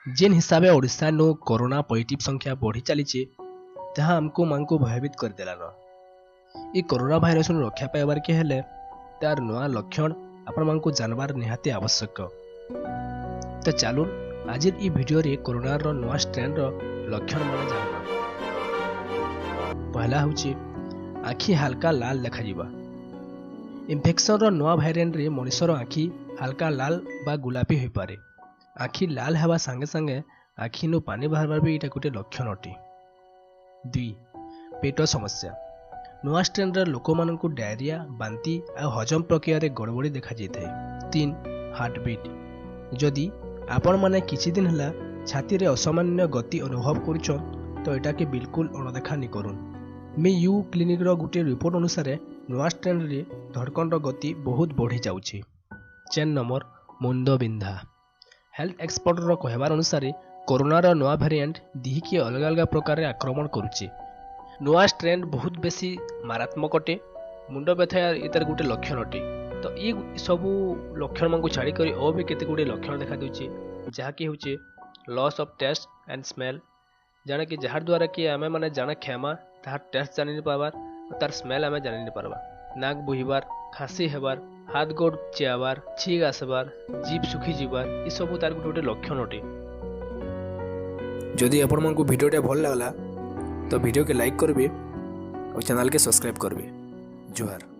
ଯେନ୍ ହିସାବେ ଓଡ଼ିଶାନୁ corona positive ସଂଖ୍ୟା ବଢ଼ି ଚାଲିଛେ, ତାହା ଆମକୁ ମାନଙ୍କୁ ଭୟଭୀତ କରିଦେଲାନ। ଇ କରୋନା ଭାଇରସରୁ ରକ୍ଷା ପାଇବାର୍କେ ହେଲେ ତାର ନୂଆ ଲକ୍ଷଣ ଆପଣମାନଙ୍କୁ ଜାନବାର ନିହାତି ଆବଶ୍ୟକ। ତ ଚାଲୁନ୍, ଆଜିର ଇ ଭିଡ଼ିଓରେ କରୋନାର ନୂଆ ଷ୍ଟ୍ରେନ୍ର ଲକ୍ଷଣମାନେ ଜାଣବା। ପହଲା ହେଉଛି ଆଖି ହାଲକା ଲାଲ ଦେଖାଯିବା। ଇନଫେକ୍ସନର ନୂଆ ଭାରିଏଣ୍ଟରେ ମଣିଷର ଆଖି ହାଲକା ଲାଲ ବା ଗୋଲାପୀ ହୋଇପାରେ। ଆଖି ଲାଲ ହେବା ସାଙ୍ଗେ ସାଙ୍ଗେ ଆଖିନୁ ପାନି ବାହାରବାର ବି ଏଇଟା ଗୋଟେ ଲକ୍ଷଣ ଅଟେ। 2, ପେଟ ସମସ୍ୟା। ନୂଆ ଷ୍ଟ୍ରେନ୍ର ଲୋକମାନଙ୍କୁ ଡାଇରିଆ, ବାନ୍ତି ଆଉ ହଜମ ପ୍ରକ୍ରିୟାରେ ଗଡ଼ବଡ଼ି ଦେଖାଯାଇଥାଏ। 3, ହାର୍ଟବିଟ୍। ଯଦି ଆପଣମାନେ କିଛି ଦିନ ହେଲା ଛାତିରେ ଅସାମାନ୍ୟ ଗତି ଅନୁଭବ କରୁଛନ୍, ତ ଏଟାକେ ବିଲକୁଲ ଅଣଦେଖା ନି କରୁନ୍। ମେୟୋ କ୍ଲିନିକ୍ର ଗୋଟିଏ ରିପୋର୍ଟ ଅନୁସାରେ ନୂଆ ଷ୍ଟ୍ରେନ୍ରେ ଧଡ଼କନର ଗତି ବହୁତ ବଢ଼ି ଯାଉଛି। 4 ନମ୍ବର, ମୁଣ୍ଡ ବିନ୍ଧା। ହେଲ୍ଥ ଏକ୍ସପର୍ଟର କହିବାର ଅନୁସାରେ କରୋନାର ନୂଆ ଭ୍ୟାରିଏଣ୍ଟ ଦିହିକି ଅଲଗା ଅଲଗା ପ୍ରକାରରେ ଆକ୍ରମଣ କରୁଛି। ନୂଆ ଷ୍ଟ୍ରେନ୍ ବହୁତ ବେଶୀ ମାରାତ୍ମକ ଅଟେ। ମୁଣ୍ଡ ବ୍ୟଥା ତାର ଗୋଟେ ଲକ୍ଷଣ ଅଟେ। ତ ଇ ସବୁ ଲକ୍ଷଣମାନଙ୍କୁ ଛାଡ଼ିକରି ଆଉ ବି କେତେ ଗୁଡ଼ିଏ ଲକ୍ଷଣ ଦେଖାଦେଉଛି, ଯାହାକି ହେଉଛି loss of taste and smell, ଜାଣେ କି ଯାହାର କି ଆମେ ମାନେ ଜାଣା ଖେମା ତାହାର ଟେଷ୍ଟ ଜାଣି ନି ପାରବାର ଆଉ ତାର ସ୍ମେଲ୍ ଆମେ ଜାଣି ନି ପାରବା, ନାକ ବୋହିବାର, ଖାସି ହେବାର, ହାତ ଗୋଡ଼ ଚିଆବାର, ଛିଙ୍କ ଆସବାର, ଜିଭ ଶୁଖି ଯିବାର, ଏସବୁ ତାର ଗୋଟେ ଗୋଟେ ଲକ୍ଷଣ ଅଟେ। ଯଦି ଆପଣମାନଙ୍କୁ ଭିଡ଼ିଓଟା ଭଲ ଲାଗଲା, ତ ଭିଡ଼ିଓକେ ଲାଇକ୍ କରିବେ ଆଉ ଚ୍ୟାନେଲ୍କେ ସବସ୍କ୍ରାଇବ୍ କରିବେ। ଜୁହାର।